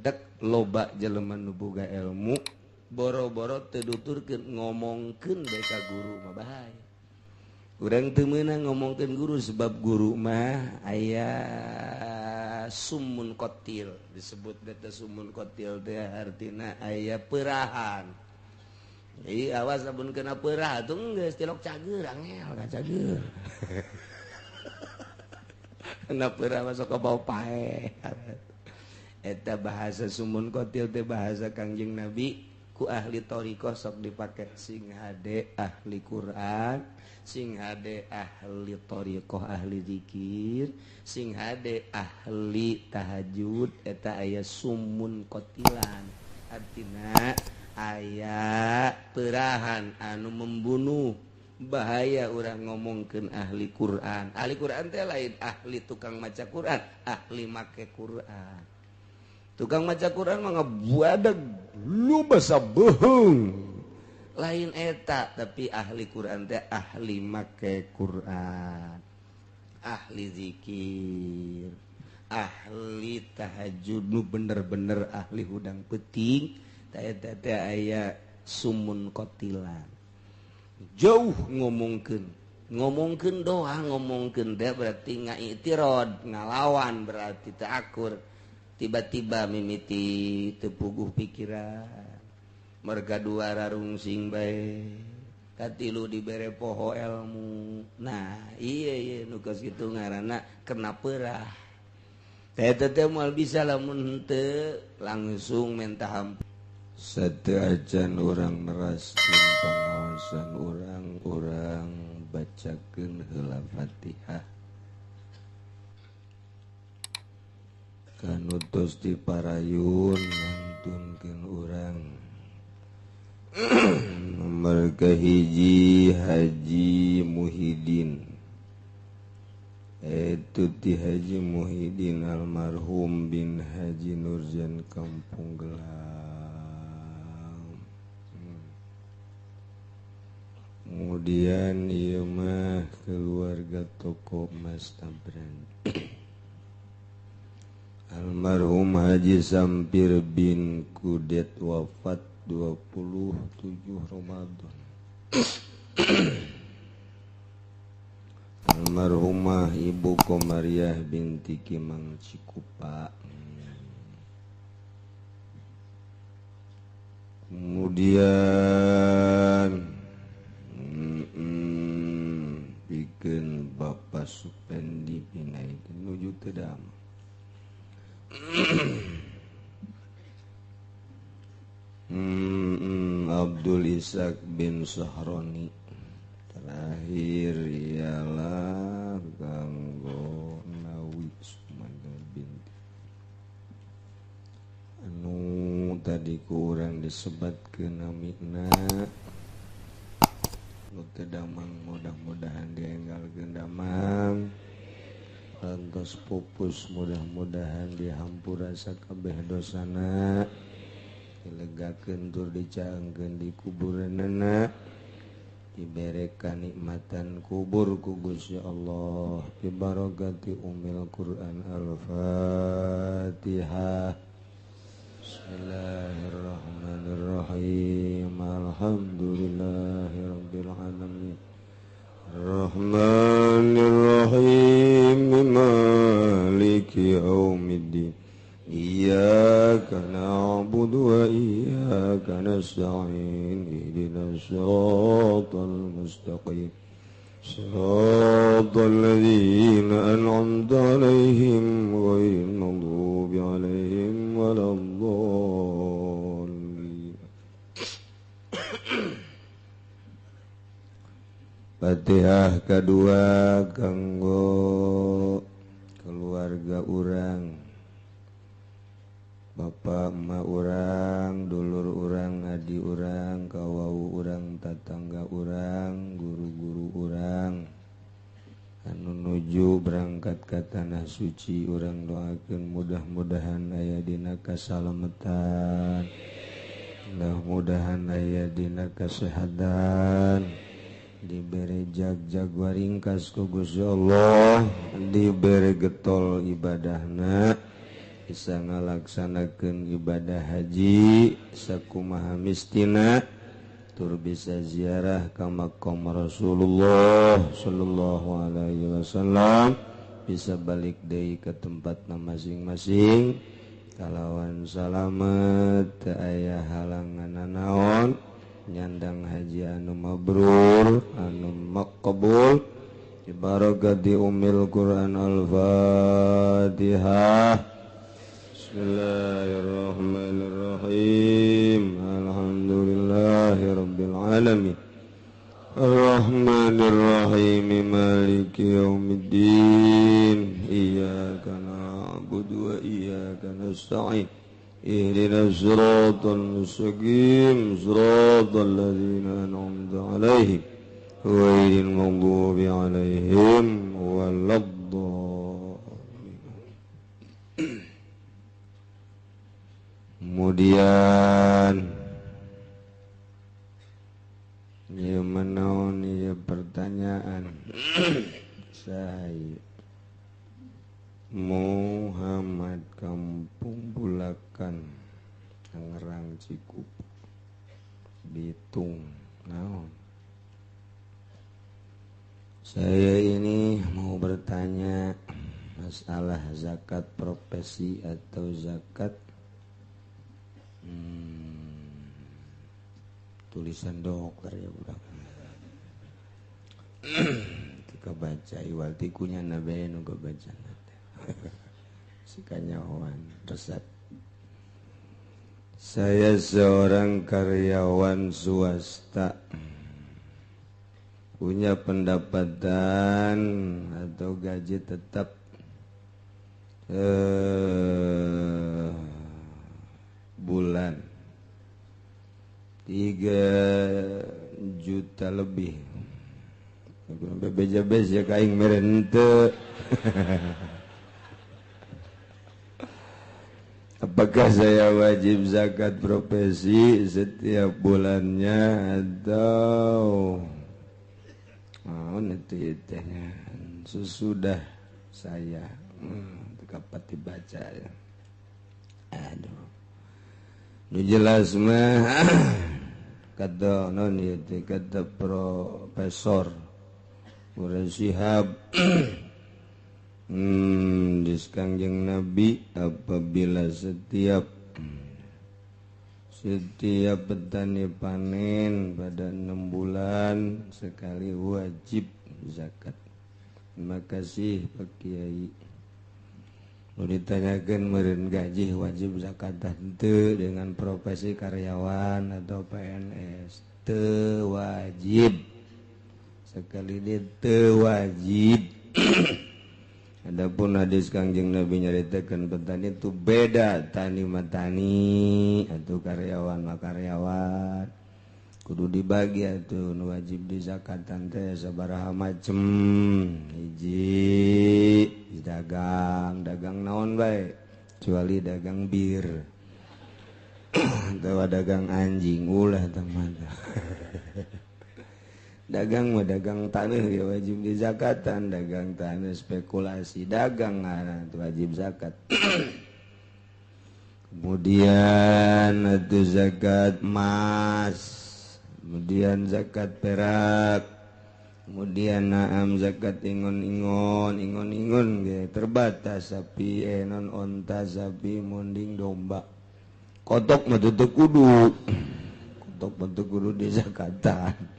Matak loba jelema nu boga ilmu boro-boro teu duturkeun ngomongkeun bae ka guru mah bahaya. Urang teu meunang ngomongkeun guru sebab guru mah aya sumun kotil, disebut teh sumun kotil teh artina aya perahan. Ih awas lamun kena perah tuh geus tilok cager angel ka cager. Kena perah masuk ke bau pae. Eta bahasa sumun kotil teh bahasa Kangjeng Nabi ku ahli thariqah sok dipake sing hade ahli Quran, sing hade ahli thariqah ahli zikir, sing hade ahli tahajud eta aya sumun kotilan. Artina aya perahan anu membunuh. Bahaya urang ngomongkeun ahli Quran. Ahli Quran teh lain ahli tukang maca Quran, ahli make Quran. Tukang maca Quran mah ngabuadeg lu basa bohong. Lain eta, tapi ahli Quran teh ahli make Quran, ahli zikir, ahli tahajud nu bener-bener ahli hudang peuting. Tah eta teh aya sumun kotilan. Jauh ngomongkeun, ngomongkeun doa, ngomongkeun teh berarti ngaitirod, ngalawan berarti teu akur. Tiba-tiba mimiti teu puguh pikiran, merga dua rarungsing bae, katilu dibere poho ilmu. Nah, iya iya nu geus kitu ngaranna kena peurah. Teh teh moal bisa lamun henteu langsung menta hampura. Sateuacan urang neraskeun pangaosan urang, urang bacakeun heula Fatihah. Kanu tos diparayun ngantunkeun urang. Nomor kahiji Haji Muhidin. Itu ti Haji Muhidin almarhum bin Haji Nurjan Kampung Gelam. Kemudian ieu mah keluarga toko Mas Tabran. Almarhum Haji Sampir bin Kudet wafat 27 Ramadan. Almarhumah Ibu Komariah binti Kimang Cikupa. Kemudian bikin Bapak Supendi Pinaik menuju ke dam. Abdul Ishak bin Sahroni. Terakhir ialah kanggo Nawi Sumanda binti anu tadi ku urang disebatkeun namina nu teu damang, mudah-mudahan dienggalkeun damang, lantos pupus mudah-mudahan dihampura sakabeh dosana, dilegakeun tur dicaengkeun di kuburanana, dibere kanikmatan kubur ku Gusti Allah bi barakati umil Quran. Al-Fatihah. Bismillahirrahmanirrahim. Alhamdulillahirabbil alamin. Arrahmanirrahim. Maliki yaumiddin. Iyyaka na'budu wa iyyaka nasta'in. Ihdinas siratal mustaqim. Siratal ladzina an'amta 'alaihim ghairil maghdubi 'alaihim waladdallin. Fatihah kedua kanggo keluarga urang, bapak emak urang, dulur urang, adi urang, kawau urang, tatangga urang, guru-guru urang anu nuju berangkat ka tanah suci. Urang doakeun mudah-mudahan aya dina kasalametan, mudah-mudahan aya dina kasehatan, dibere jag-jag waringkas ku Gusti Allah, dibere getol ibadahna, bisa ngalaksanakeun ibadah haji sakumaha mistina tur bisa ziarah ka makam Rasulullah sallallahu alaihi wasallam, bisa balik deui ke tempatna masing-masing kalawan salamet teu aya halangan naon, nyandang haji anu mabrur anu maqbul bibarakati ummil Quran. Al-Fatihah. Bismillahirrahmanirrahim. Alhamdulillahirabbil alamin. Arrahmanirrahim. Maliki yaumiddin. Iyyaka na'budu wa iyyaka nasta'in. Ihdinas siratal mustaqim, siratal ladzina an'amta 'alaihim ghairil maghdubi 'alaihim waladdallin. Kemudian ya menaun ya pertanyaan saya Muhammad Kampung Bulakan Tangerang Cikupa Bitung naon. Saya ini mau bertanya masalah zakat profesi atau zakat tulisan dokter ya budak. Itu kebaca iwal tikunya nabe nu kebaca. Sikanyahoan resep. Saya seorang karyawan swasta, punya pendapatan atau gaji tetap bulan 3 juta lebih. Beja-beja ya kaing merente. Apakah saya wajib zakat profesi setiap bulannya atau nanti tehnya sesudah saya kapan dibaca ya. Aduh, nu jelas mah kata non ieu teh kata Profesor Quraish Shihab di Kangjeng Nabi apabila setiap petani panen pada 6 bulan sekali wajib zakat. Terima kasih Pak Kiai. Mau ditanyakan meureun gaji wajib zakat henteu dengan profesi karyawan atau PNS? Teu wajib. Sekali dia teu wajib. Adapun hadis Kangjeng Nabi nyaritakeun petani itu beda, tani mah tani atau karyawan mah karyawan. Kudu dibagi atuh nu wajib dizakatan teh sabaraha macem. Hiji dagang, dagang naon bae kecuali dagang bir. Atawa dagang anjing ulah tah mah. Dagang mah dagang tanah ya wajib dizakatan, dagang tanah spekulasi dagang itu wajib zakat. Kemudian itu zakat emas, kemudian zakat perak, kemudian naam zakat ingon-ingon, ingon-ingon ge terbatas sapi, non onta, sapi, munding, domba. Kotok mah teu kudu. Kotok mah teu kudu dizakatan.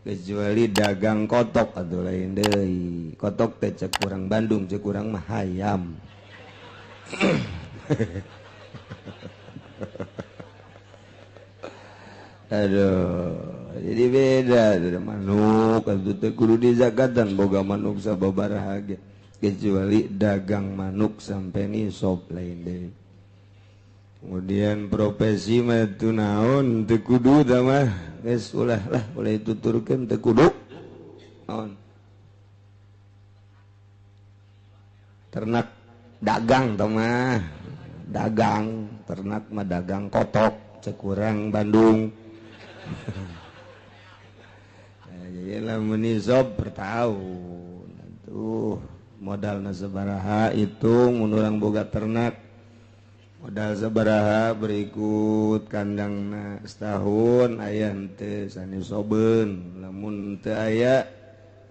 Kecuali dagang kotok atau lain deui. Kotok teh cek urang Bandung, cek urang mah hayam. Aduh, jadi beda dari manuk atuh teh kudu dizakatan boga manuk sababaraha ge. Kecuali dagang manuk sampai nisab lain deui. Kemudian profesi mah teu naon teu kudu tah mah geus ulah lah ulah dituturkeun teu kudu naon. Ternak dagang tah mah, dagang ternak mah dagang kotok cek urang Bandung. Jadi lamun nisab per tahun atuh modalna sabaraha hitung mun urang boga ternak Modal sabaraha berikut kandangna setahun aya henteu sanisobeun, lamun teu aya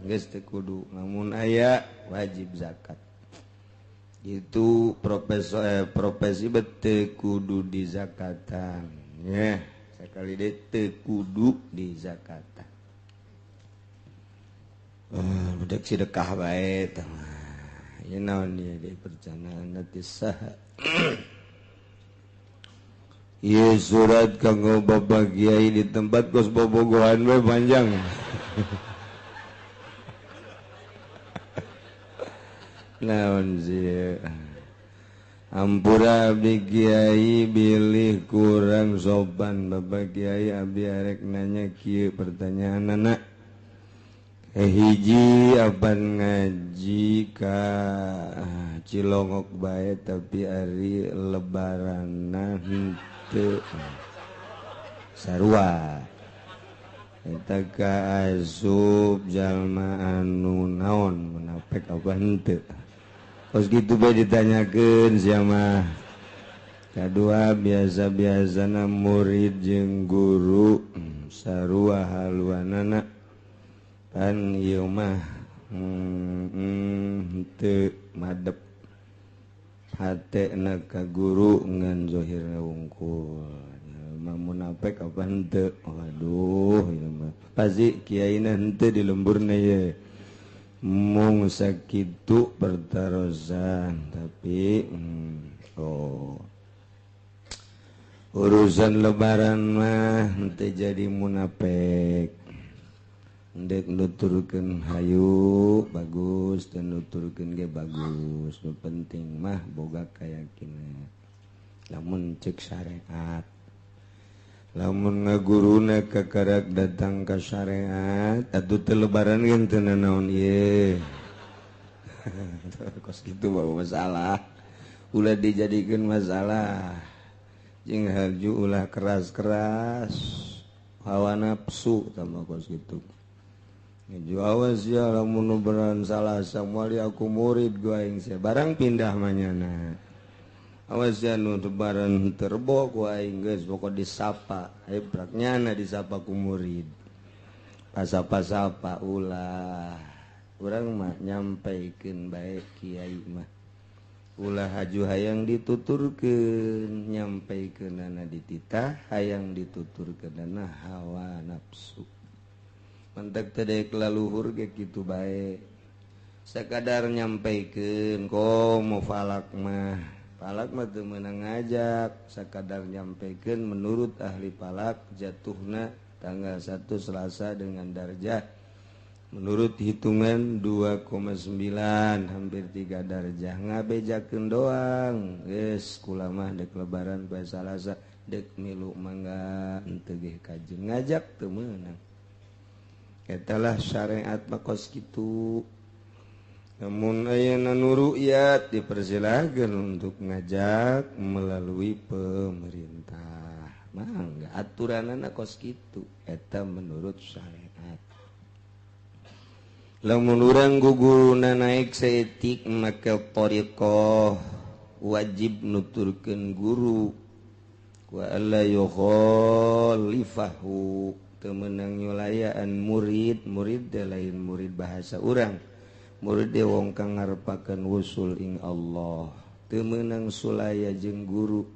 geus teu kudu, lamun aya wajib zakat. Itu profesi bete kudu dizakatan ya, sekali deui teu kudu dizakatan. Budak sedekah bae tah mah. Ieu naon ieu di perjalanan teh saha. Ieu surat kanggo Bapak Kiai di tempat kos bobogohan we panjang. Naon sih? Ampura abdi Kiai bilih kurang sopan Bapak Kiai, abdi arek nanya kieu pertanyaanana. Hiji apan ngaji ka Cilongok bae tapi ari lebaranna henteu sarua. Eta ka asup jalma anu naon munafik apa henteu. Kos kitu bae ditanyakeun sia mah. Kadua biasa-biasana murid jeung guru sarua haluanana. Pan ieu mah teu madep hatena ka guru ngan zahirna wungkul. Mah munafik apa henteu? Waduh ieu mah pasti kiaina henteu di lemburna ye. Mung sakitu pertarosan tapi oh urusan lebaran mah henteu jadi munafik. Ndek nuturkeun hayu bagus dan nuturkeun ge bagus, nu penting mah boga kayakinan. Lamun cek syariat, lamun ngaguruna kakarak datang ka syariat atuh teu lebaran ge teu nanaon ieu. Kos kitu mah masalah, ulah dijadikeun masalah. Jeung harju ulah keras-keras hawa nafsu tah kos kitu. Awas ya lamun beran salah samuali aku murid gua aing sia barang pindah manyana. Awas ya nu lebaran terbo ku aing geus pokok disapa, hebrak nyana disapa ku murid. Pasapa-sapa ulah. Urang mah nyampaikeun bae kiai mah. Ulah haju hayang dituturkeun, nyampaikeunana dititah, hayang dituturkeunana hawa nafsu. Mentek tedek laluhur ge kitu bae. Sakadar nyampaikeun komo falak mah. Falak mah teu meunang ngajak, sakadar nyampaikeun menurut ahli falak jatuhna tanggal 1 Selasa dengan darjah menurut hitungan 2,9 hampir 3 darjah. Ngabejakeun doang. Geus kula mah dek lebaran poe Salasa dek milu mangga henteu ge kajeun ngajak teu meunang. Etalah syariat makos kitu. Namun ayeuna nu ru'yat dipersilakeun untuk ngajak melalui pemerintah. Mangga aturanana kos kitu eta menurut syariat. Lamun urang guguruna naik saeutik make thariqah wajib nuturkeun guru wa alla yukhalifahu. Temenang nyulayaan murid, murid teh lain murid bahasa urang, murid teh wong kang ngarepakeun wusul ing Allah. Teu meunang sulaya jeung guru.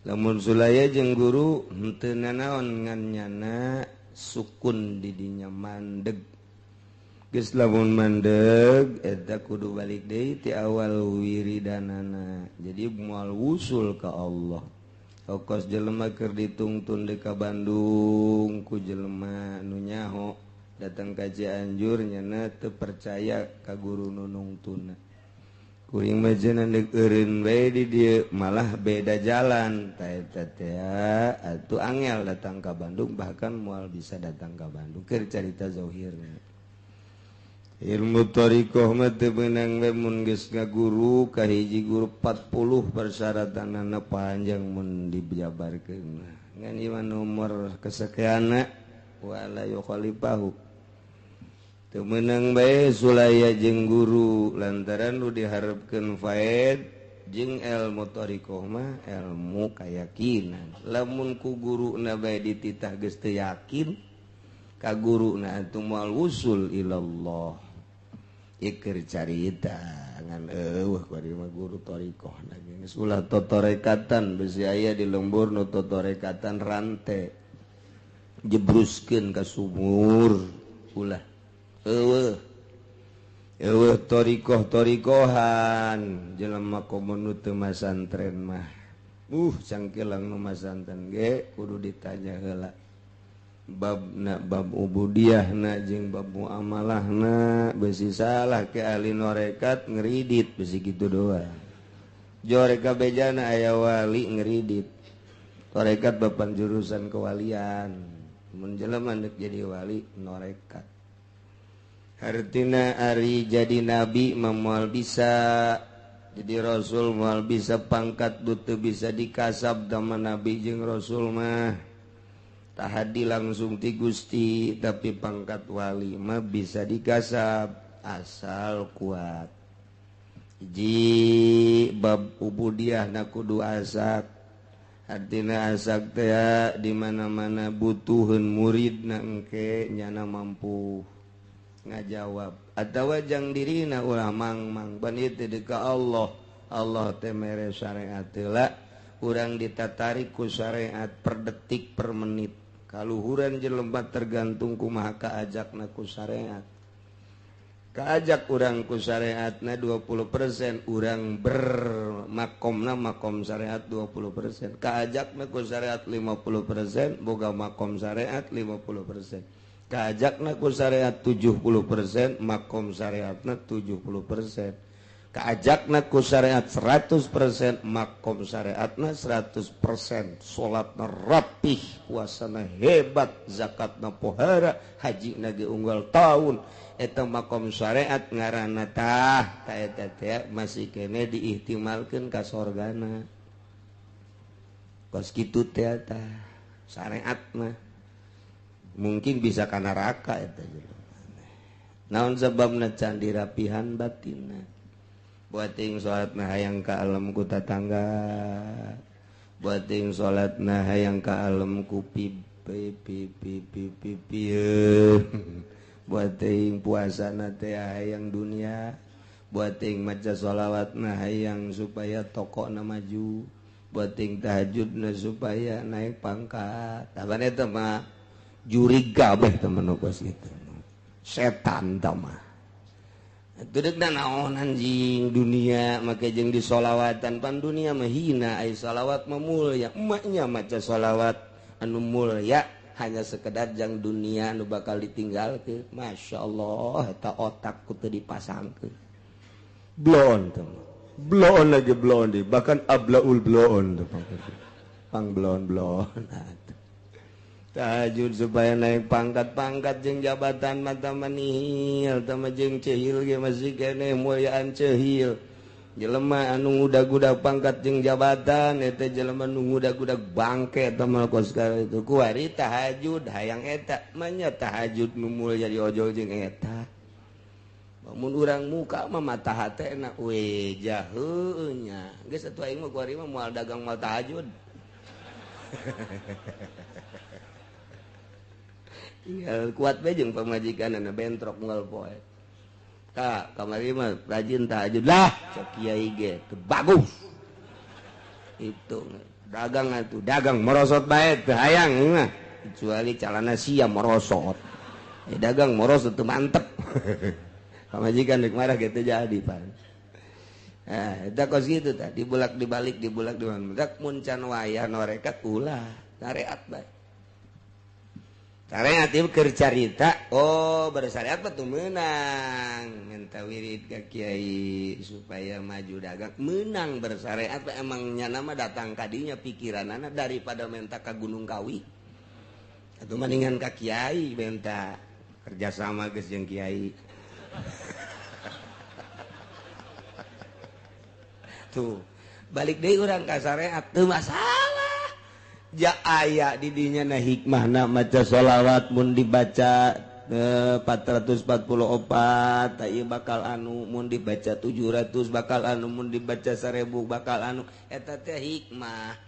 Lamun sulaya jeung guru henteu nanaon ngan nyana sukun di dinya mandeg. Geus lamun mandeg eta kudu balik deui ti awal wiridanana. Jadi moal wusul ka Allah. Okos jelema keur ditungtun deui ka Bandung ku jelema nu nyaho datang ka Cianjur nyana teu percaya ka guru nu nungtuna. Kuring mah cenah deuk eureun bae di dieu malah beda jalan ta eta teh atuh angel datang ka Bandung bahkan moal bisa datang ka Bandung keur carita zahirna. Ilmu thariqah mah teu meunang we mun geus ngaguru ka hiji guru 40 persyaratanana panjang mun dijabarkeun. Ngan ieu mah nomor kesekianna wala yukhalifahu. Teu meunang bae sulaya jeung guru lantaran nu diharepkeun faed Jeung ilmu thariqah mah ilmu kayakinan. Lamun ku guruna bae dititah geus teu yakin ka guruna atuh moal wusul ilallah. Iker carita ngan eueuh kuari mah guru thariqah na geus ulah totorekatan besi aya di lembur nu totorekatan rante jebruskeun ka sumur ulah eueuh eueuh thariqah-thariqahan jelema komo nu teu masantren mah cangkelang nu masantren ge kudu ditanya heula babna bab ubudiyahna jeung bab muamalahna besi salah ke ahli norekat ngeridit besi kitu doang jore kabejana aya wali ngeridit torekat bapan jurusan kewalian mun jelema deuk jadi wali norekat hartina ari jadi nabi mah moal bisa jadi rasul moal bisa pangkat teu bisa dikasab tama nabi jeung rasul mah tahadi langsung ti Gusti tapi pangkat wali mah bisa dikasab asal kuat hiji bab ubudiyah na kudu asak artina asak teh di mana-mana butuheun muridna engke nyana mampu ngajawab atawa jang dirina ulah mangmang ban ieu teh ka Allah Allah teh mere syariat heula urang ditatarik ku syariat per detik per menit kaluhuran jelema tergantung kumaha kaajakna ku syariat kaajak urang ku syariatna 20% urang bermakomna makom syariat 20% kaajakna ku syariat 50% boga makom syariat 50% kaajakna ku syariat 70% makom syariatna 70% kaajakna ku syariat 100% makom syariatna 100% salatna rapih puasana hebat zakatna pohara hajina ge unggal taun eta makom syariat ngaranna tah ta eta teh masih kene diihtimalkeun ka sorgana kos kitu teh tah syariat mah mungkin bisa ka neraka eta jelema naon sababna can dirapihan batinna buat ting salat nah hayang ka alam ku tatangga buat ting salat nah hayang ka alam ku pi pi pi pi pi pi buat ting puasa na teh hayang dunia buat ting maca sholawat nah hayang supaya tokona maju buat ting tahajud na supaya naik pangkat taban eta mah jurig kabeh temen kos kitu setan tah mah Tudekna naon anjing dunia make jeung disolawatan pan dunia mah hina ai solawat mah mulya emaknya maca solawat anu mulya hanya sekedar jang dunia anu bakal ditinggalkeun masyaallah eta otak ku teu dipasangkeun bloon teh bloon lagi bloon di bahkan ablaul bloon teh pang bloon bloon tahajud supaya naik pangkat-pangkat jeung jabatan mata manihil tama jeung cehil ge masih keneh mulyaan cehil jelema anu ngudag-gudag pangkat jeung jabatan eta jelema nu ngudag-gudag bangke tama kos itu kuari tahajud hayang eta manya tahajud nu mulya diojol jeung eta mun urang muka mah mata hatena we jaheuh nya geus atuh aing mah kuari mah moal dagang moal tahajud tinggal kuat bae jeung pamajikanna bentrok unggal poe ka kamari mah rajin tahajud lah cek kiai ge teu bagus itu dagang atuh dagang merosot bae teu hayang mah kecuali calana sia merosot dagang merosot teu mantep pamajikan rek marah ge teu jadi pan eta kos kitu tah dibulak dibalik dibulak dibalik mun can wayah norekat ulah syariat bae syariat ieu keur carita oh bersyariat mah teu meunang minta wirid ka kiai supaya maju dagang meunang bersyariat emang nyana mah datang kadinya pikiranana daripada minta ka Gunung Kawi atuh mendingan ka kiai minta kerjasama geus jeung kiai tuh balik deui urang ka syariat teu masalah ja aya di dinya na hikmahna maca sholawat mun dibaca 444 tak ieu bakal anu mun dibaca 700 bakal anu mun dibaca 1000 bakal anu eta teh hikmah.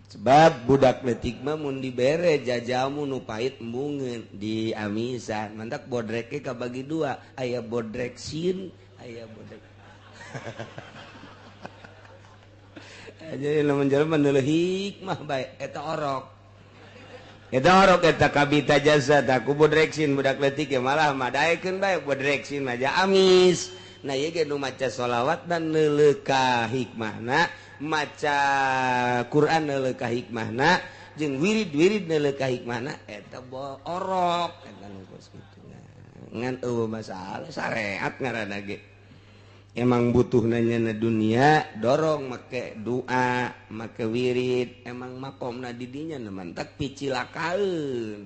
Sebab budak leutik mah mun dibere jajamu nu pahit embungeun di amisan mantak bodreke kabagi dua, aya bodrek sin aya bodrek. Jadi lamun jelema neuleuh hikmah bae eta orok. Eta orok eta kabita jasa tak ku bodreksin budak leutik ge malah madaekeun bae bodreksin mah amis. Nah ieu ge nu maca sholawat dan neuleuh ka hikmahna, maca Quran neuleuh ka hikmahna, jeung wirid-wirid neuleuh ka hikmahna eta orok eta nu kos kitu. Ngan eueuh masalah syariat ngaranna ge. Emang butuh nanya na dunia dorong make doa make wirid emang makomna didinya mantak picilakaeun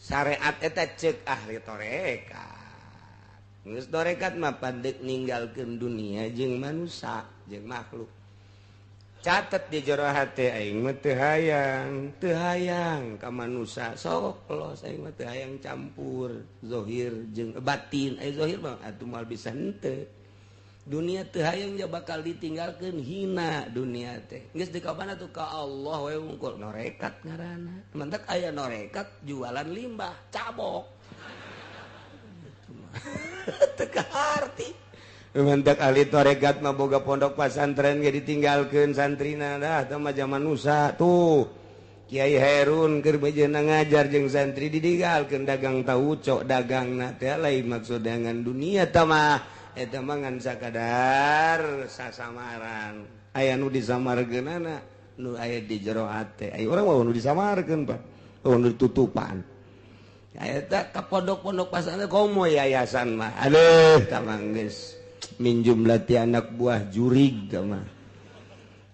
syariat eta cek ahli tarekat geus tarekat mah pandek ninggalkeun dunia jeung manusia jeung makhluk catet di jero hate aing mah teu hayang ka manusia sok los aing mah teu hayang campur zahir jeung batin aya zahir mah atuh moal bisa henteu. Dunia teu hayang ja bakal ditinggalkeun hina dunia teh. Geus dikabana tuh ka Allah we wungkul norekat ngaranna. Mantak aya norekat jualan limbah, cabok. Teu kaharti. Mantak ahli tarekat mah boga pondok pasantren ge ditinggalkeun santrina dah teh mah zaman nusa tuh. Kiai Herun keur bejeuna ngajar jeung santri ditinggalkeun dagang tauco dagangna teh lain maksud dengan dunia teh mah. Eta mah ngan sakadar sasamaran aya nu disamarkeunana nu aya di jero hate aya urang mah nu disamarkeun Pak nu ditutupan eta ka pondok-pondok pasantren komo yayasan mah aduh tamang geus minjum lati anak buah jurig tah mah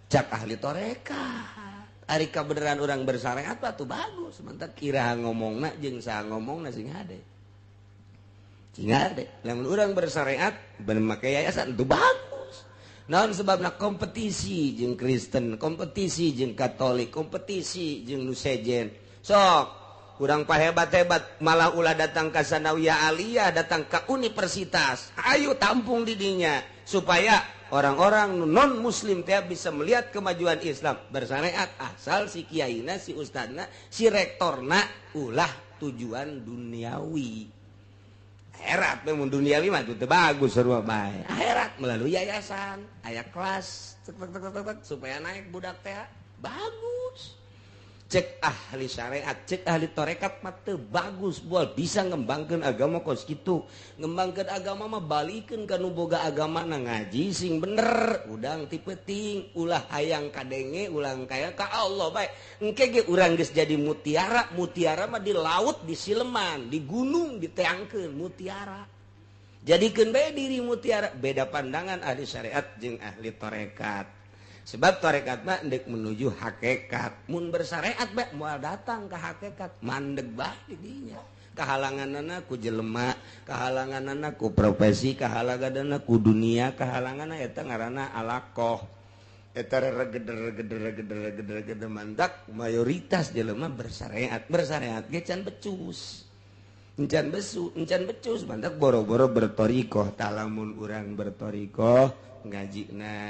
cak ahli tarekat ari kabeneran urang bersyariat mah tuh bagus mantap kira ngomongna jeung saha ngomongna sing hade. Ingat deh, lamun urang bersyariat bener make yayasan itu bagus. Naon sebabna kompetisi jeung Kristen, kompetisi jeung Katolik, kompetisi jeung nu sejen. Sok, urang pahebat-hebat malah ulah datang ka sanawiyah aliyah, datang ka universitas. Ayo tampung di dinya supaya orang-orang non muslim teh bisa melihat kemajuan Islam bersyariat asal si kiaina, si ustadna, si rektorna ulah tujuan duniawi. Akhirat memang duniawi mah itu bagus sarua bae. Akhirat melalui yayasan, aya kelas tek tek tek tek supaya naik budak teh bagus. Cek ahli syariat, cek ahli tarekat mah teu bagus bual bisa ngembangkeun agama kos kitu. Ngembangkeun agama mah balikeun ka nu boga agama na ngaji sing bener, udang ti peuting, ulah hayang kadenge, ulah kaya ka Allah bae. Engke ge urang geus jadi mutiara, mutiara mah di laut, di sileman, di gunung diteangkeun mutiara. Jadikeun bae diri mutiara, beda pandangan ahli syariat jeung ahli tarekat. Sebab tarekat mah ndek menuju hakikat. Mun bersyariat bae moal datang ka hakikat, mandeg bae di dinya. Kahalanganana ku jelema, kahalanganana ku profesi, kahalanganana ku dunia, kahalanganana eta ngaranna alakoh. Eta regeder-regeder-regeder-regeder mantak mayoritas jelema bersyariat, bersyariat ge can becus. Encan besu, encan becus mantak boro-boro bertorikoh, talamun urang bertorikoh ngajina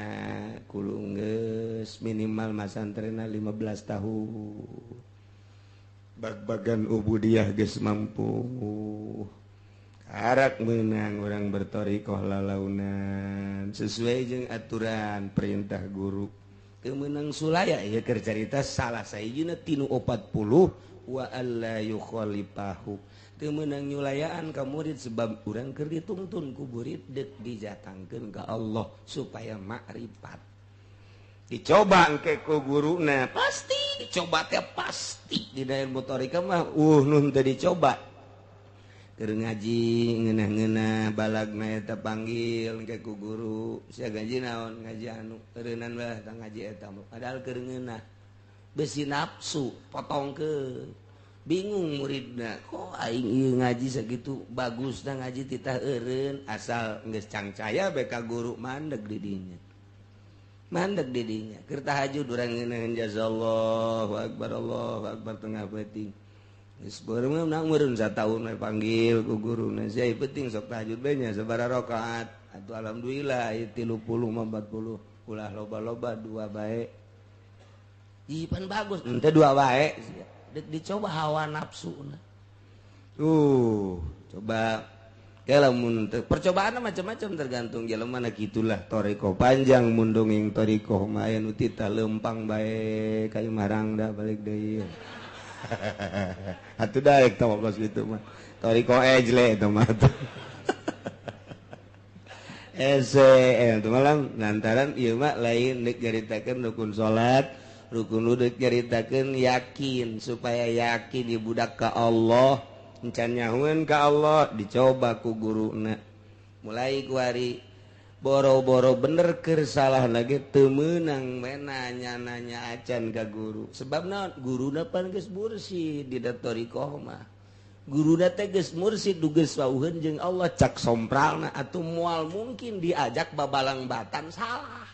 kulung geus minimal masantrena 15 tahun. Bag-bagan ubudiyah geus mampu. Karak meunang urang bertorikoh lalaunan sesuai jeung aturan perintah guru. Teu meunang sulaya ieu keur carita salah sahijina tinu 40 wa alla yukhalifahu. Teu meunang nyulayaan ka murid sebab urang keur dituntun ku murid deuk dijatangkeun ka Allah supaya makrifat. Dicoba engke ku guruna pasti dicoba teh pasti di ilmu tarekat mah nun teu dicoba. Keur ngaji ngeunah-ngeunah balagna eta panggil engke ku guru sia gaji naon ngaji anu eureunnan bae tah ngaji eta padahal keur ngeunah besi nafsu potongkeun. Bingung muridna kok aing ieu ngaji sakitu bagusna ngaji titah eureun asal geus cangcaya bae ka guru mandeg di dinya mandeg di dinya keur tahajud urang ngeunaheun jazallahu akbar Allahu akbar tengah peuting Geus beurang meureun sataun we panggil ku guruna sia penting sok tahajud bae nya sabaraha rakaat. Atuh alhamdulillah 30 mah 40 ulah loba-loba dua bae. Ih pan bagus henteu dua bae sia. Deuk dicoba hawa nafsuna. Coba lamun percobaan macam-macam tergantung jelema na kitulah toriko panjang mun dongeng toriko mah aya nu tita lempang bae ka marang da balik deui. Atuh daek tah kos kitu mah. Toriko ejle eta mah. Ese eta malam lantaran ieu mah lain deuk nyaritakeun rukun salat, rukun deuk nyaritakeun yakin supaya yakin di budak ka Allah. Encan nyahueun ka Allah dicoba ku guruna mulai kuari boro-boro bener keur salah lagi teu meunang we nanya-nanya acan ka guru sebab naon guruna pan geus mursid di thoriqoh mah guruna teh geus mursid geus wauheun jeung Allah cak sompralna atuh moal mungkin diajak babalang batan salah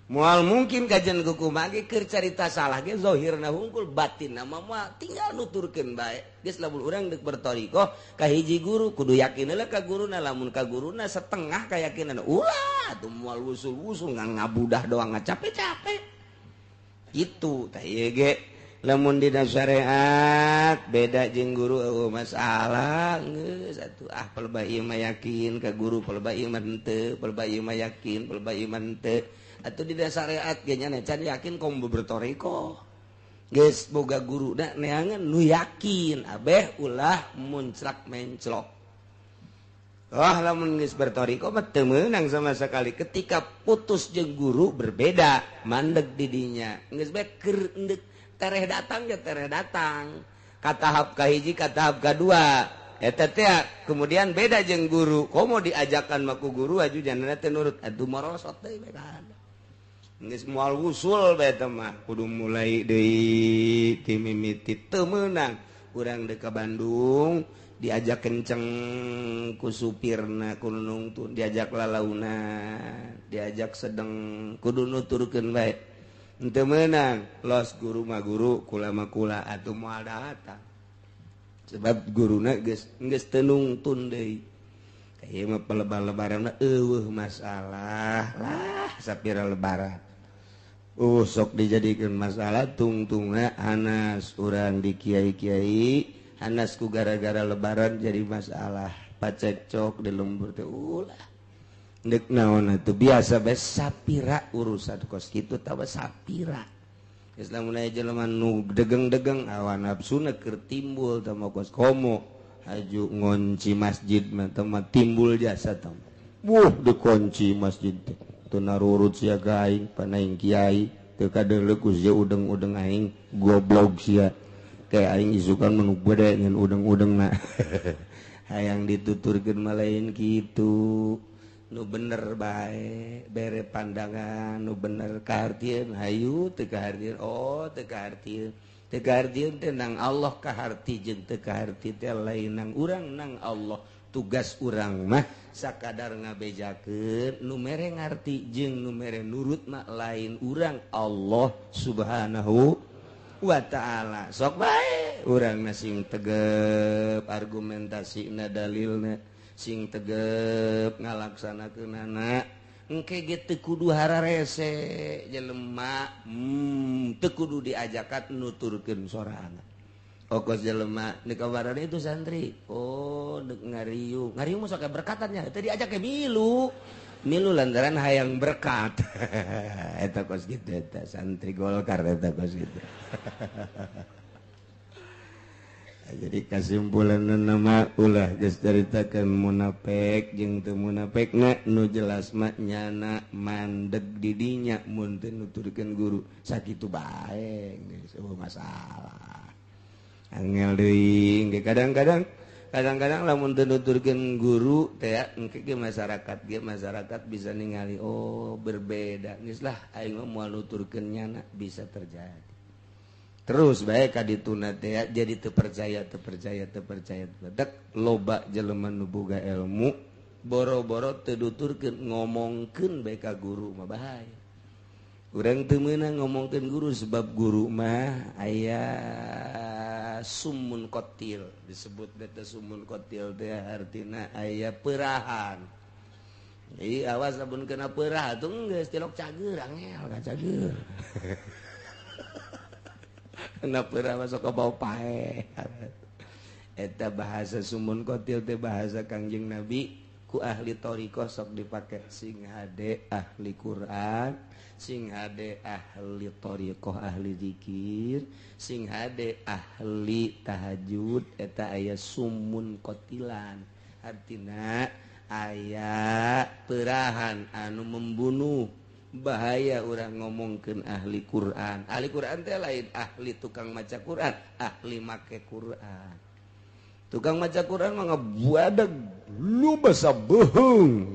moal mungkin kajian kumaha ge keur carita salah ge zahirna hungkul batinna mah moal tinggal nuturkeun bae geus lamun urang deuk berthoriqoh ka hiji guru kudu yakin heula ka guruna lamun ka guruna setengah kayakinan ulah atuh moal wusul-wusul ngabudah doang ngacape-cape kitu tah ieu ge lamun dina syariat beda jeung guru eueuh masalah geus atuh ah pelebah ieu mah yakin ka guru pelebah ieu mah henteu pelebah ieu mah yakin pelebah ieu mah henteu atau di syariat ge nya can yakin komo berthoriqoh geus boga guru da neangan nu yakin abeh ulah munclak menclok. Wah lamun geus berthoriqoh mah teu meunang sama sekali ketika putus jeung guru berbeda mandeg di dinya geus bae keur endek tereh datang ge tereh datang ka tahap kahiji ka tahap kadua eta teh kemudian beda jeung guru komo diajakan mah ku guru aju janana teu nurut atuh morosot deui bae kan. Geus moal wusul bae teh mah kudu mulai deui ti mimiti teu meunang urang deuk ka Bandung diajak kenceng ku supirna ku nu nungtun diajak lalauna diajak sedeng kudu nuturkeun bae henteu meunang los guru mah guru kula mah kula atuh moal datang sebab guruna geus geus teu nungtun deui. Ieu mah pelebar-lebaran eueuh masalah lah sapira lebaran. Sok dijadikan masalah tungtungna hanas urang di kiai-kiai hanas ku gara-gara lebaran jadi masalah pacekcok di lembur teh ulah deuk naon atuh biasa bae sapira urusan kos kitu tawa sapira geus lamun aya jelema nu degeng-degeng hawa nafsuna keur timbul teh mah kos komo haju ngonci masjid mah teh mah timbul jasa teh wuh dikunci masjid teh teu narurut sia ka aing panaing kiai teu kadeuleu ku sia udeng-udeng aing goblok sia kayak aing isukan menu gede ngan udeng-udengna hayang dituturkeun mah lain kitu nu bener bae bere pandangan nu bener kahartieun hayu teu kahartieun oh teu kahartieun teu kahartieun teh nang Allah kaharti jeung teu kaharti teh lain nang urang nang Allah tugas urang mah sakadar ngabejakeun nu mere ngarti jeung nu mere nurut mah lain urang Allah Subhanahu wa ta'ala sok bae urang sing tegep argumentasina dalilna sing tegep ngalaksanakeunana engke ge teu kudu hararese jelema teu kudu diajakan nuturkeun sorangan okos jelema dikabaran itu santri oh dek ngariung ngariung mah sok berkatannya teu diajak ke milu milu lantaran hayang berkat eta kos kitu eta santri Golkar eta kos kitu. Jadi kasimpulan nama ulah geus caritakeun munafik jeung teu munafik-na nu jelas mah nyana mandeg di dinya mun teu nuturkeun guru sakitu bae geus eueuh masalah. Angel deui ge kadang-kadang lamun teu nuturkeun guru teh engke ge masyarakat bisa ningali oh berbeda geus lah aing mah moal nuturkeun nyana bisa terjadi. Terus bae ka dituna teh jadi teu percaya dek loba jelema nu boga ilmu boro-boro teu nuturkeun ngomongkeun bae ka guru mah bahaya. Urang teu meunang ngomongkeun guru sebab guru mah aya aya sumun kotil disebut beta sumun kotil teh artina aya perahan. Jadi awas lamun kena perah tuh geus tilok cager angel ka cager. Kena perah masuk ke bau pae. Eta bahasa sumun kotil teh bahasa Kangjeng Nabi ku ahli thariqah sok dipake sing hade ahli Quran, sing hade ahli thariqah ahli zikir, sing hade ahli tahajud eta aya sumun kotilan. Artina aya perahan anu membunuh. Bahaya urang ngomongkeun ahli Quran. Ahli Quran teh lain ahli tukang maca Quran, ahli make Quran. Tukang maca Quran mah ngabuadeg lu basa bohong.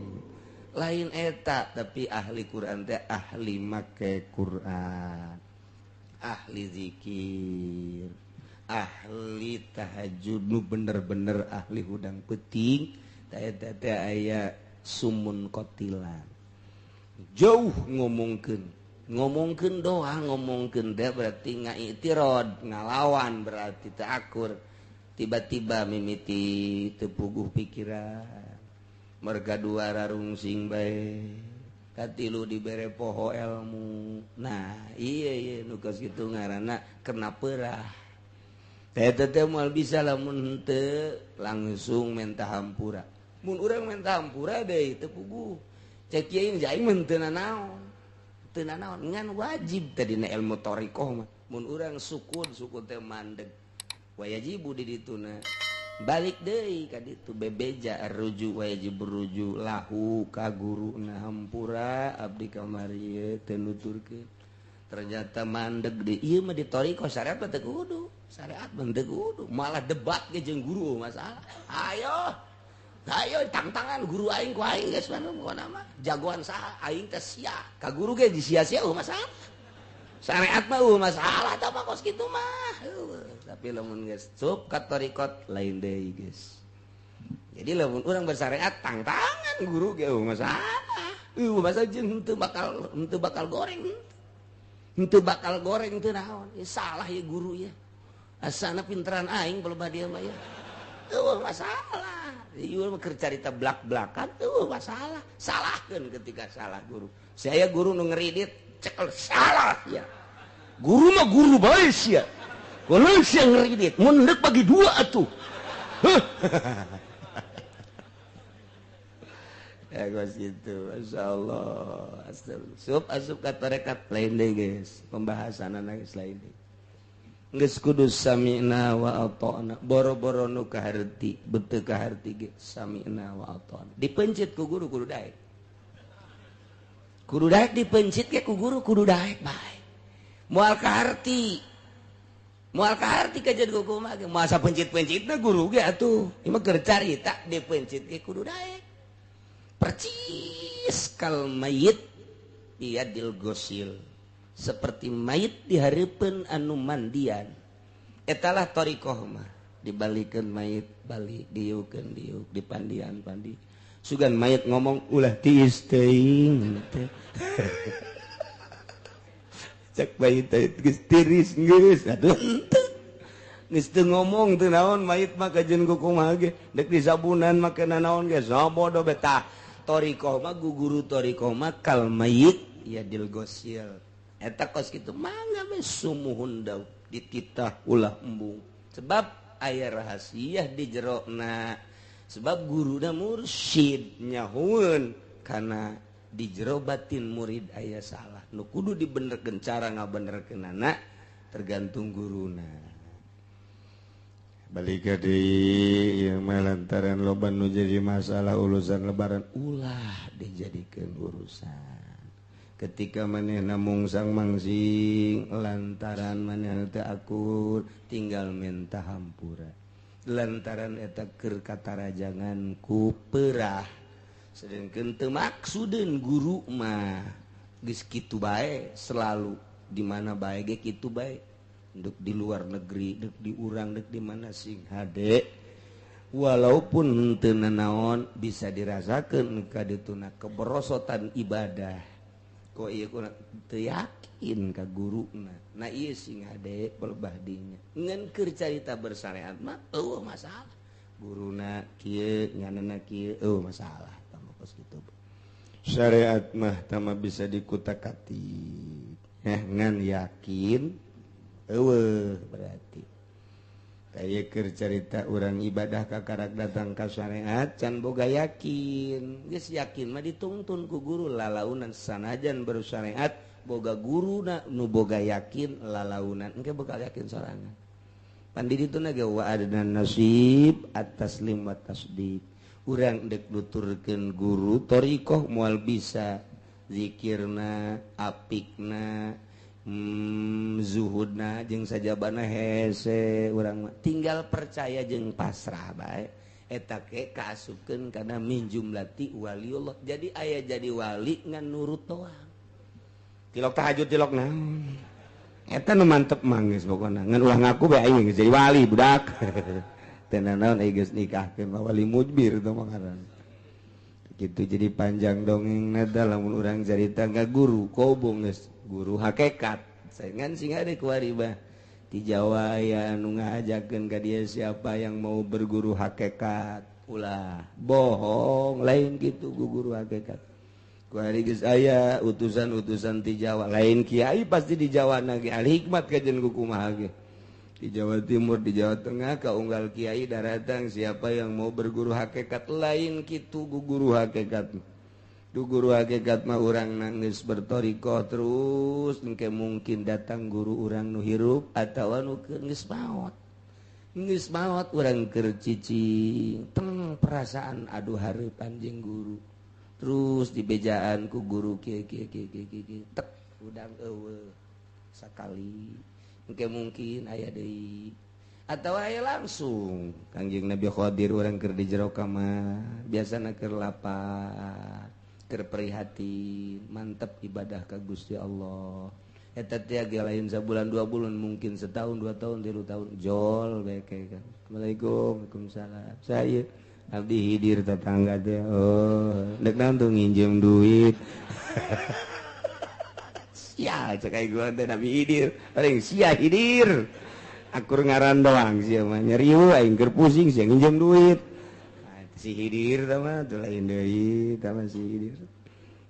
Lain eta, tapi ahli Quran teh ahli make Quran, ahli zikir, ahli tahajud, nu bener-bener ahli hudang peuting. Tah eta teh aya sumun kotilan. Jauh ngomongkeun, ngomongkeun doang, ngomongkeun teh berarti ngaitirod, ngalawan berarti teu akur. Tiba-tiba mimiti teu puguh pikiran, merga dua rarungsing bae, katilu dibere poho ilmu. Nah, iya iya nu kos kitu ngaranna kena perah. Teh teh moal bisa lamun henteu langsung menta hampura. Mun urang menta hampura deui teu puguh. Cek kieu aing mah teu nanaon. Teu nanaon ngan wajib teh dina ilmu thariqah mah. Mun urang sukun, sukun teh mandeg. Wajibu di dituna balik deui ka ditu bebeja ruju wajib ruju lahu ka guruna hampura abdi kamari ieu teu nuturkeun. Ternyata mandeg deui ieu mah di thariqah syariat mah teu kudu, syariat mah teu kudu, malah debat ge jeung guru masalah. Ayo ayo tangtangan guru aing ku aing geus mah pokona mah jagoan saha aing teh sia ka guru ge disia-sia eueuh masalah. Syariat mah eueuh masalah tah mah kos kitu mah. Tapi lamun geus cup ka thariqat lain deui geus. Jadi lamun urang bersyariat tangtangan guru ge eueuh masalah. Eueuh masalah jeung henteu bakal goreng. Henteu bakal goreng teu naon. Ya salah ya guru ya. Asana pinteran aing balebah dia mah ya. Eueuh masalah. Ieu mah keur carita blak-blakan eueuh masalah. Salahkeun ketika salah guru. Saya guru nu ngeridit cekel salah ya. Guru mah guru bae sia. Kalau sia ngeridit mun deuk bagi dua atuh. Ya guys gitu, masyaallah. Asup asup ka tarekat lain deui guys, pembahasanana geus lain deui. Geus kudu sami'na wa ata'na, boro-boro nu kaharti, beuteung kaharti ge sami'na wa ata'na. Dipencit ku guru kudu daek. Kudu daek dipencit ge ku guru kudu daek bae. Moal kaharti. Moal kaharti kajian ku kumaha ge masa pencit-pencitna guru ge atuh. Ieu mah keur carita dipencit ge kudu daek. Percis kal mayit biadil gosil. Seperti mayit dihareupeun anu mandian. Etalah thariqah mah dibalikeun mayit balik diukeun diuk dipandian pandi. Sugan mayit ngomong ulah tiis teuing teh. Cek mayit teh geus tiris geus atuh henteu. Geus teu ngomong teu naon mayit mah kajeun ku kumaha ge deuk disabunan make nanaon ge sabodo betah. Thariqah mah guru thariqah mah kal mayit yadil gosil. Eta kos kitu mangga we sumuhun daun dititah ulah embung. Sebab aya rahasia di jerona. Sebab guruna mursyid nyahueun kana di jero batin murid aya salah. Nu kudu dibenerkeun cara ngabenerkeunana tergantung guruna. Balik deui ieu mah lantaran loba nu jadi masalah urusan lebaran ulah dijadikeun urusan. Ketika manehna mungsang mangsing lantaran manehna teu akur tinggal minta hampura. Lantaran eta keur katarajangan ku perah. Sedengkeun teu maksudeun guru mah geus kitu bae selalu di mana bae ge kitu bae. Dek di luar negeri, dek di urang, dek di mana sing hade. Walaupun teu nanaon bisa dirasakeun ka dituna keberosotan ibadah. Kok ieu kurang teu yakin ka guruna. Nah ieu sing hade pelebah dinya. Ngan keur carita bersyariat mah eueuh masalah. Guruna kieu nyanana kieu eueuh masalah tah kos kitu. Syariat mah tama bisa dikutak-atik. Ngan yakin eueuh berarti. Kayak keur carita urang ibadah kakarak datang ka syariat can boga yakin. Geus yakin mah ditungtun ku guru lalaunan sanajan bersyariat boga guruna nu boga yakin lalaunan engke bakal yakin sorangan. Pan di ditu ge wa adna nasib at-taslim wa tasdiq. Urang deuk nuturkeun guru thariqah moal bisa zikirna apikna zuhudna jeung sajabana hese urang mah tinggal percaya jeung pasrah bae eta ke kaasupkeun kana min jumlati waliullah. Jadi aya jadi wali ngan nurut doang tilok tahajud tilok naon eta nu mantep mah geus pokona ngan ulah ngaku bae aing geus jadi wali budak teu naon aing geus nikahkeun mah wali mujbir teh mah ngaran gitu. Jadi panjang dongengna teh lamun urang carita ka guru kobong geus guru hakikat saingan sing ada kuari bah di Jawa aya anu ngajakeun ka dia siapa yang mau berguru hakikat ulah bohong lain gitu guru hakikat kuari geus aya utusan-utusan ti Jawa lain kiai pasti di Jawa na ge al hikmat kajen ku kumaha ge di Jawa Timur di Jawa Tengah ka unggal kiai daratang siapa yang mau berguru hakikat lain kitu guru hakikat. Du guru hakikat mah urang nangis bertorikoh terus engke mungkin datang guru urang nu hirup atawa nu geus maot. Geus maot urang keur cicing teng perasaan aduh hareupan jeung guru. Terus dibejaan ku guru kieu kieu kieu kieu kieu tek udang eueuh sakali. Engke mungkin aya deui atawa aya langsung Kangjeng Nabi Khadir urang keur di jero kamar biasana keur lapar keur prihatin mantep ibadah ka Gusti Allah eta teh ge lain sabulan 2 bulan mungkin setahun 2 tahun 3 tahun jol bae kan. Assalamualaikum. Waalaikumsalam. Saya abdi hidir tetangga teh oh dek naon tuh nginjem duit. Sia cek aing gua teh Nabi Hidir paling sia Hidir akur ngaran doang sia mah nyeriu aing keur pusing sia nginjem duit. Si Hidir tah mah teu lain deui tah mah si Hidir.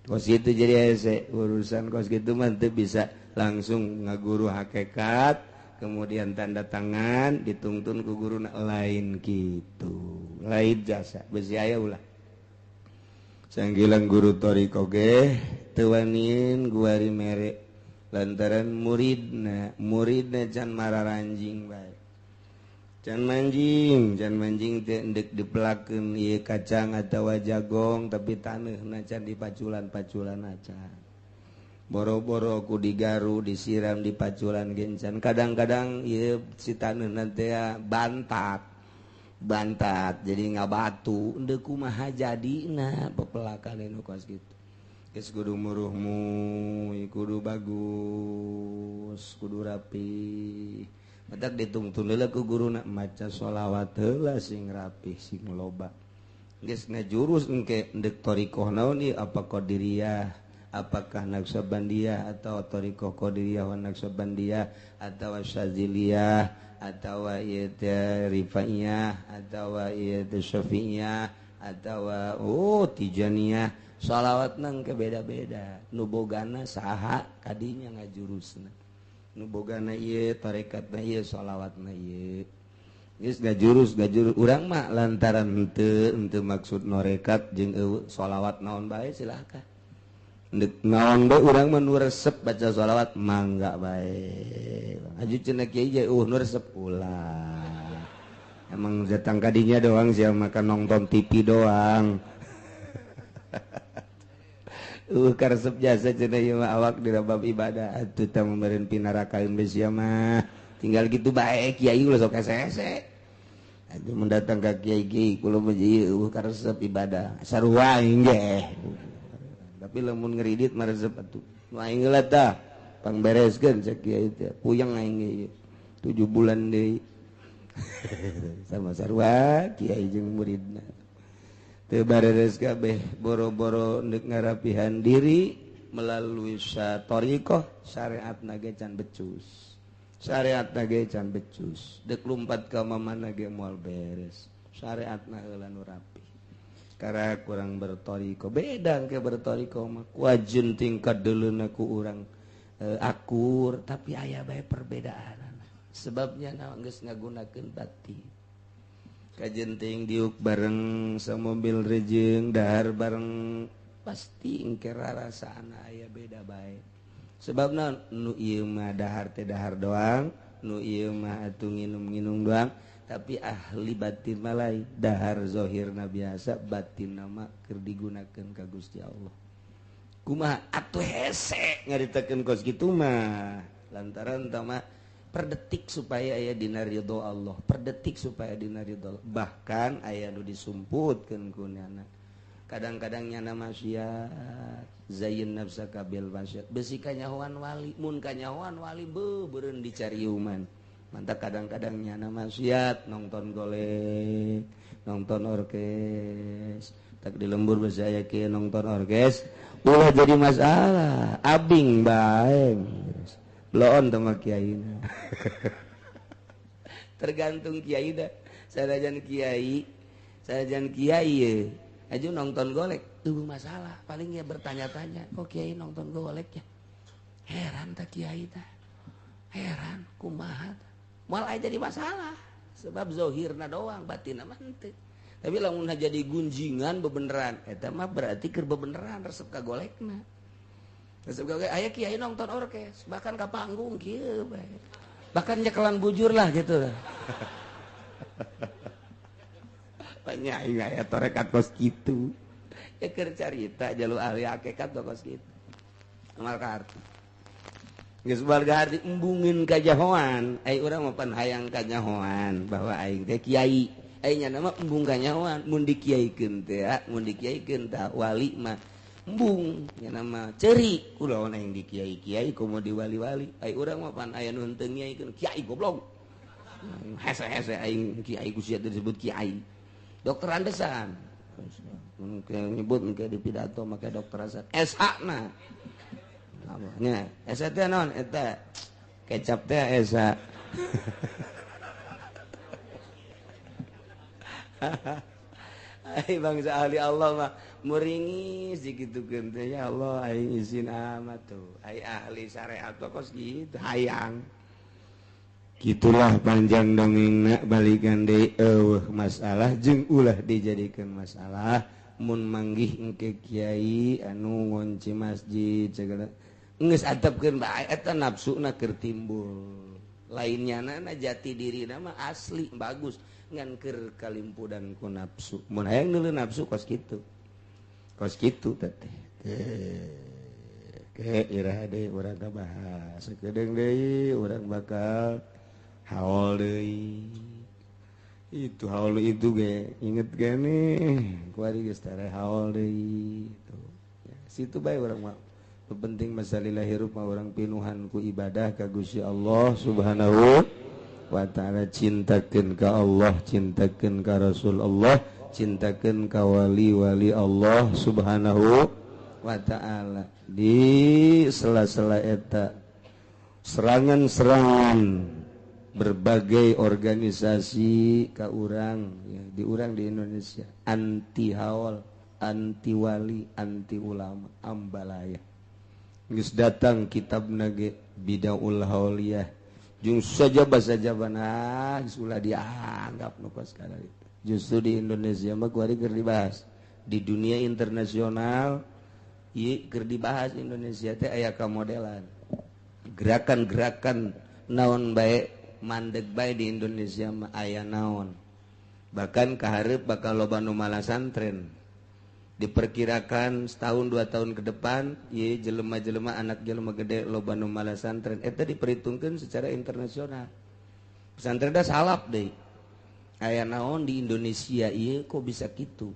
Kos itu jadi hese urusan kos kitu mah teu bisa langsung ngaguru hakikat kemudian tanda tangan dituntun ku guru lain kitu. Lain jasa besi aya ulah. Sanggilang guru thariqah ge teu wanin guari mere lantaran muridna can mararanjing bae. Can manjing teh endek dipelakeun ieu kacang atawa jagong tapi taneuhna can dipaculan-paculan acan. Boro-boro ku digaru disiram dipaculan gencan. Kadang-kadang ieu si taneuhna teh bantat jadi ngabatu endek kumaha jadina pepelakan nu kos kitu. Geus kudu muruhmu kudu bagus kudu rapi. Matak ditungtun heula ku guruna maca sholawat heula sing rapih sing loba. Geus ngajurus engke endek thariqah naon ieu apa qadiriyah apakah Naqsyabandiyah atau thariqah qadiriyah wa Naqsyabandiyah atau Syadziliyah atau ieu teh Rifaiyah atau ieu teh Syafi'iyah atau oh Tijaniyah sholawatna engke beda-beda nu bogana saha kadinya ngajurusna nu bogana ieu tarekatna ieu sholawatna ieu geus ngajurus urang mah lantaran henteu maksud norekat jeung eueuh sholawat naon bae silakan ndek naon bae urang mah nu resep baca sholawat mangga bae aju cenah kiai ge nu resep ulah emang datang kadinya doang sia makan nonton TV doang. Karesep jasa cenah ieu mah awak di bab ibadah atuh tah meureun pinarakaeun bae sia mah tinggal gitu bae kiai ulah sok hese-hese atuh mun datang ka kiai ge kula mah ieu karesep ibadah sarua aing ge tapi lamun ngeridit mah resep atuh nu aing heula tah pangbereskeun cek kiai teh puyeng aing ge 7 bulan deui sama sarua kiai jeung muridna teu bareres kabeh boro-boro ndek ngarapihan diri melalui thariqah syariatna ge can becus, syariatna ge can becus, dek lumpat ka mamana ge moal beres, syariatna heula nu rapi. Karena kurang berthariqah, beda ke berthariqah mah kuajun tingkat deuleuna ku urang akur, tapi aya bae perbedaan. Sebabnya naon geus ngagunakeun batin. Kajenting diuk bareng samobil rejeng dahar bareng pasti engke rarasaan aya beda bae. Sebabna nu ieu mah dahar teh dahar doang, nu ieu mah atuh nginum-nginum doang, tapi ahli batin mah lain, dahar zahirna biasa, batinna mah keur digunakeun ka Gusti Allah. Kumaha atuh hese ngaritakeun kos kitu mah, lantaran tah mah per detik supaya aya dina ridho Allah, per detik supaya dina ridho Allah. Bahkan aya nu disumputkeun ku nyana. Kadang-kadang nyana maksiat, zayin nafsaka bil maksiat, besi kanyahoan wali, mun kanyahoan wali beuh beureun dicariuman. Mantap kadang-kadang nyana maksiat, nonton golek, nonton orkes, tak di lembur besi aya kieu nonton orkes, ulah jadi masalah, abing bae. Loon sama kiaina. Tergantung kiai dah. Sanajan kiai ye. Aja nonton golek, tunggu masalah. Paling ya bertanya-tanya, kok kiai nonton golek ya? Heran tak kiai tah. Heran kumaha tah. Moal aya jadi masalah. Sebab zohirna doang, batinna mah henteu. Tapi lamun jadi gunjingan bebeneran, eta mah berarti keur bebeneran resep ka golekna. Resep ka golek, aya kiai nonton orkes, bahkan ka panggung kieu bae. Bahkan nyekelan bujur lah gitu. Banyak aya tarekat kos kitu. Ya keur carita jalu ahli hakikat kos kitu. Amal ka arti. Geus warga arti embungin kajahoan, ai urang mah pan hayang kanyahoan bahwa aing teh kiai. Ai nya mah embung kanyahoan, mun dikiaikeun teh, mun dikiaikeun tah wali mah embung nya nama ceri kulaon aing di kiai-kiai komo di wali-wali. Ai urang mah pan aya nu henteu ngiaikeun kiai goblok. Hese-hese aing kiai ku sia disebut kiai. Dokter Andesan mun nyebut engke di pidato make dokter Andesan SH na. Nya SH teh naon eta kecap teh SH. Ai bangsa ahli Allah mah muringis dikitukeun teh, ya Allah aing izin amat tuh. Ai ahli syariat kos kitu hayang. Gitulah panjang dongengna balikan deui eueuh masalah jeung ulah dijadikeun masalah mun manggih engke kiai anu ngunci masjid segala geus atepkeun bae eta nafsuna keur timbul. Lainnya na jati dirina mah asli bagus ngan keur kalimpudan ku nafsu. Mun hayang neuleuh nafsu kos kitu. Kos kitu teh. Ke iraha deui urang kabahas. Sakedeung deui urang bakal haul deui. Itu haul itu ge inget gini kuari geus tare haul deui tuh. Ya, situ bae urang mah. Penting masalah hirup mah urang pinuhan ku ibadah ka Gusti Allah Subhanahu wa ta'ala, cintakeun ka Allah, cintakeun ka Rasul Allah, cintakeun ka wali-wali Allah Subhanahu wa ta'ala. Di sela-sela eta serangan-serangan berbagai organisasi ka urang ya, di urang di Indonesia anti haul, anti wali, anti ulama, ambalaya. Geus datang kitab nage Bidaul Hauliyah jeung sajaba-sajabana geus ulah dianggap nu kos kana itu. Justru di Indonesia mah kuari keur dibahas. Di dunia internasional ieu keur dibahas Indonesia teh aya kamodelan. Gerakan-gerakan naon bae mandeg bae di Indonesia mah aya naon. Bahkan kahareup bakal loba nu malasantren. Diperkirakan setahun 2 tahun ke depan ye jelema-jelema anak jelema gede loba nu malasantren eta diperhitungkeun secara internasional. Pesantren da salap deui. Aya naon di Indonesia ieu kok bisa kitu?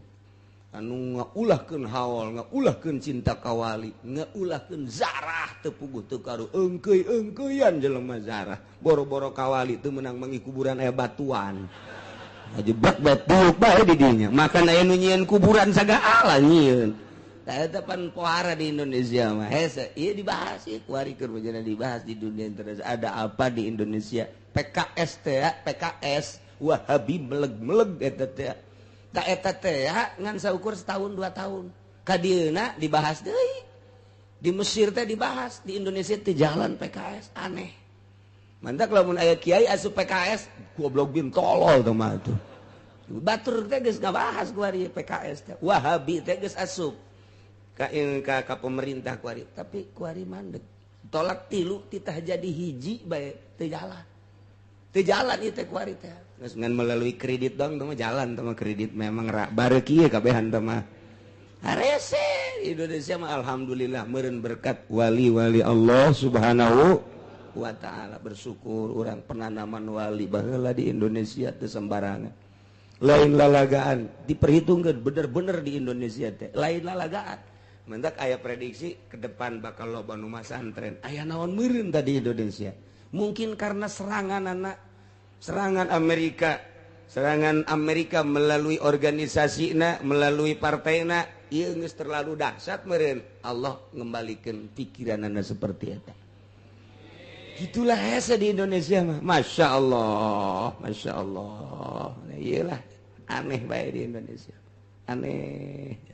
Anu ngaulahkeun haul, ngaulahkeun cinta kawali, ngaulahkeun zarah teu puguh teu karu eungkeuy-eungkeuyan jelema zarah. Boro-boro kawali teu meunang mangi kuburan aya batuan. Ajebak batu bae di dinya. Makan aya nu nyieun kuburan sagala nyieun. Tah eta pan pohara di Indonesia mah hese ieu dibahas ieu kuari keur bejana dibahas di dunia internasional. Ada apa di Indonesia? PKS teh, PKS Wahabi meleg-meleg eta teh. Tah eta teh ngan saukur setahun 2 tahun. Ka dieuna dibahas deui. Di Mesir teh dibahas, di Indonesia teh jalan PKS aneh. Mantak lamun aya kiai asup PKS goblok bin tolol teh mah tuh. Batur teh geus ngabahas kuari PKS teh. Wahabi teh geus asup ka pemerintah kuari, tapi kuari mandek. Tolak tilu titah jadi hiji bae teu jalan. Teu jalan ieu teh kuari teh. Geus ngan melalui kredit dong teh mah jalan teh mah kredit memang bareuki ieu kabehan teh mah. Harese Indonesia mah alhamdulillah meureun berkat wali-wali Allah Subhanahu wa ta'ala. Bersyukur urang penanaman wali baheula di Indonesia teu sembarangan. Lain lalagaan diperhitungkeun bener-bener di Indonesia teh lain lalagaan. Mendak aya prediksi ke depan bakal loba nu masantren. Aya naon meureun tadi Indonesia. Mungkin karena serangan anak, serangan Amerika, serangan Amerika melalui organisasina, melalui partaina, ieu geus terlalu dahsyat meureun. Allah ngembalikeun pikiranana seperti eta. Gitulah hese di Indonesia mah. Masya Allah, Masya Allah. Nah, iyalah aneh bae di Indonesia. Aneh.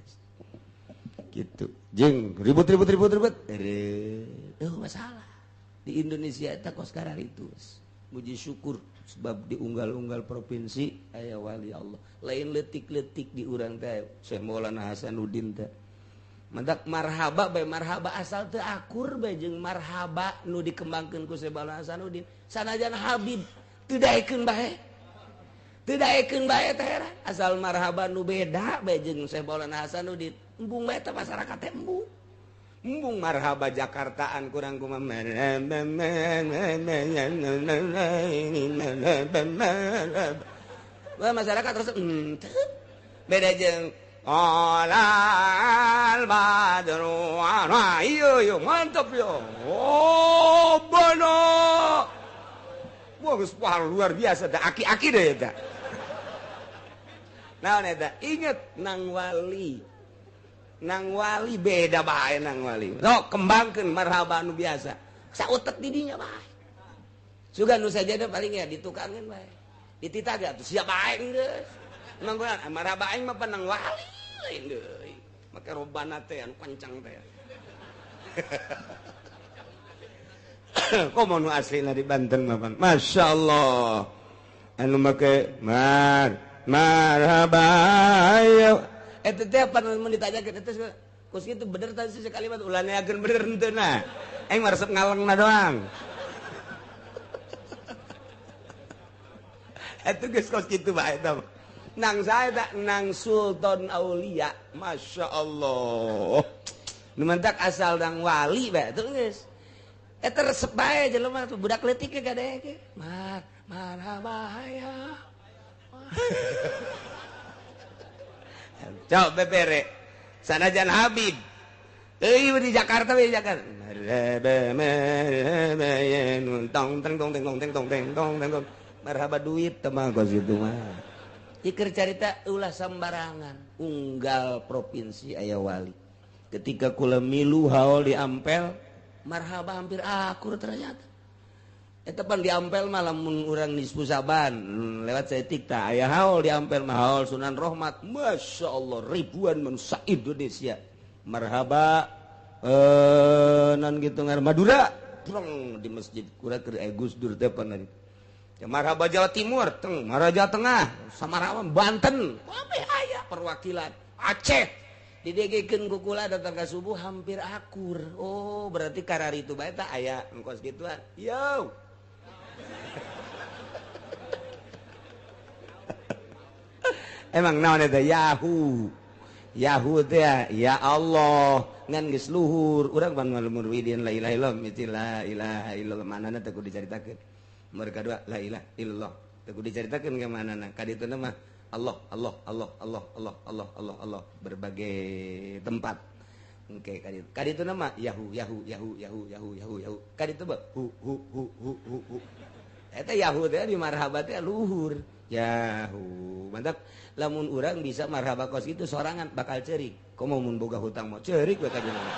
Gitu. Jeung ribut-ribut-ribut-ribut. Masalah. Di Indonesia eta kos kararitu. Muji syukur sebab di unggal-unggal provinsi aya wali Allah. Lain leutik-leutik di urang teh Syekh Maulana Hasanuddin teh. Mantak marhaba bae marhaba asal teu akur bae jeung marhaba nu dikembangkeun ku Syekh Maulana Hasanuddin. Sanajan Habib teu daekeun bae. Teu daekeun bae teh heran. Asal marhaba nu beda bae jeung Syekh Maulana Hasanuddin. Embung bae teh masyarakat teh embung. Embung marhaba Jakartaan kurang kumaha. Masyarakat terus beda jeung Alal badru ana iyo yo mantap yo. Oh bono. Wah geus luar biasa teh aki-aki deh eta. Naon eta? Inget nang wali. Nang wali beda bae nang wali. Sok kembangkeun marhaba nu biasa. Sautek di dinya bae. Sugan nu sajada paling ya ditukangeun bae. Dititah atuh siap bae geus. Nang marhaba aing mah panang wali lain deui. Make robana teh anu kencang teh. Komo nu aslina di Banten mah pan. Masyaallah. Anu make marhaba ya. Eta teh pan mun ditanyakeun eta kos kitu bener tadi sekalimat ulah neakeun bener henteu nah. Aing mah resep ngalengna doang. Eta geus kos kitu bae eta. Nang saya tak nang Sultan Aulia, Masya Allah. Nu mentak asal nang wali bae tuh geus. Eta resep bae jelema tuh budak leutik ge gadeke. Marhaba ya. Coba bebere. Sanajan Habib. Euy di Jakarta we Jakarta. Tong tong tong tong tong tong tong. Marhaba duit teh mah kos kitu mah. Iker carita ulah sembarangan unggal provinsi aya wali. Ketika kula milu haul di Ampel, marhaba hampir akur ternyata. Eta pan di Ampel mah lamun urang nisfu Saban lewat saeutik tah aya haul di Ampel mah haul Sunan Rohmat. Masya Allah ribuan manusia Indonesia. Marhaba non gitu ngar Madura prong di masjid kura keur Gus Dur teh pan marhaba Jawa Timur, teng, marhaba Jawa Tengah, Samarang, Banten, kabeh aya perwakilan. Aceh didegekeun ku kula datang ka subuh hampir akur. Oh, berarti kararitu bae tah aya engkos gituan. Yo. Emang naon eta Yahoo. Yahoo teh ya Allah, ngan geus luhur. Urang pan murwidin la ilaha illallah, mesti la ilaha illallah manana teh kudu dicaritakeun. Mereka dua la ilaha illallah. Teu kudu dicaritakeun ka manana. Ka ditu mah Allah Allah Allah Allah Allah Allah Allah Allah berbagai tempat. Oke, ka ditu. Ka ditu mah Yahoo Yahoo Yahoo Yahoo Yahoo Yahoo Yahoo. Ka ditu mah hu hu hu hu hu hu. Eta Yahoo teh di marhaba teh luhur. Yahoo. Mantap. Lamun urang bisa marhaba kos itu sorangan bakal cerik. Komo mun boga hutang mah ceurik we ka jelema.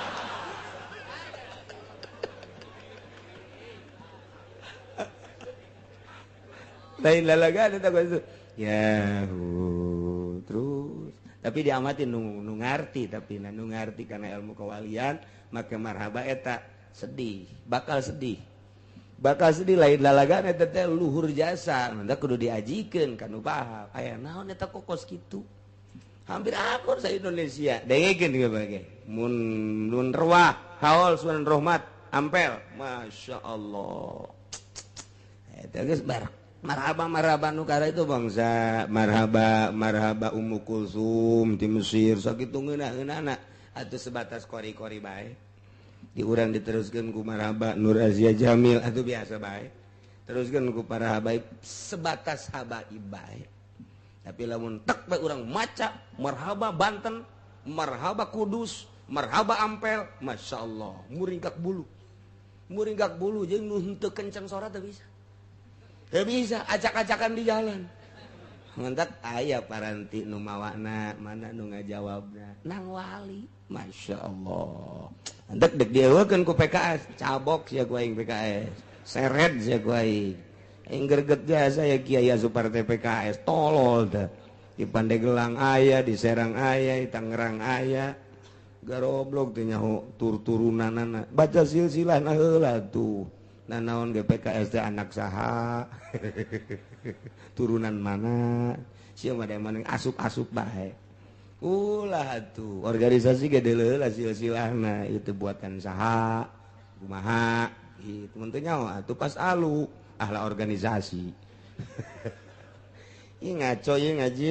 Lain lalagaan eta itu. Ya terus tapi diamatin nu ngarti, tapi nu ngarti karena ilmu kewalian make marhaba eta sedih, bakal sedih. Bakal sedih lain lalagaan eta teh luhur jasa, mantap kudu diajikeun ka nu paham. Aya naon eta kokos kitu. Hampir akur sa Indonesia. Dengekeun ge bage. Mun nun ruah haul Sunan Rohmat Ampel, Masya Allah. Eta geus bar. Marhaba marhaba nu kara itu bangsa marhaba marhaba Ummu Kulsum di Mesir sakitu ngeunah-ngeunahna atuh sebatas kori-kori bae. Di urang diteruskeun ku marhaba Nur Azia Jamil atuh biasa bae. Teruskeun ku para habaib sebatas habaib bae. Tapi lamun tek bae urang maca marhaba Banten, marhaba Kudus, marhaba Ampel, Masya Allah, muringkak bulu. Muringkak bulu jeung nu henteu kenceng sora teu bisa. Teu bisa acak-acakan di jalan. Mantak aya paranti nu mawana, mana nu ngajawabna. Nang wali, Masya Allah. Mantak dek dieuwekeun ku PKS, cabok sia ku aing PKS. Seret sia ku aing. Aing greget jasa ya Kiai asup partai PKS, tolol teh. Di Pandeglang aya, di Serang aya, di Tangerang aya. Garoblok teh nyaho tur-turunanana. Baca silsilahna heula tuh. Nah naon ge PKS teh anak saha? Turunan mana? Sia mah mana asup-asup bae. Ulah atuh, organisasi ge deuleu silsilahna itu buatan saha? Kumaha? Gitu mun teu nyaho atuh pas alu ahla organisasi. Ih ngaco ye ngaji.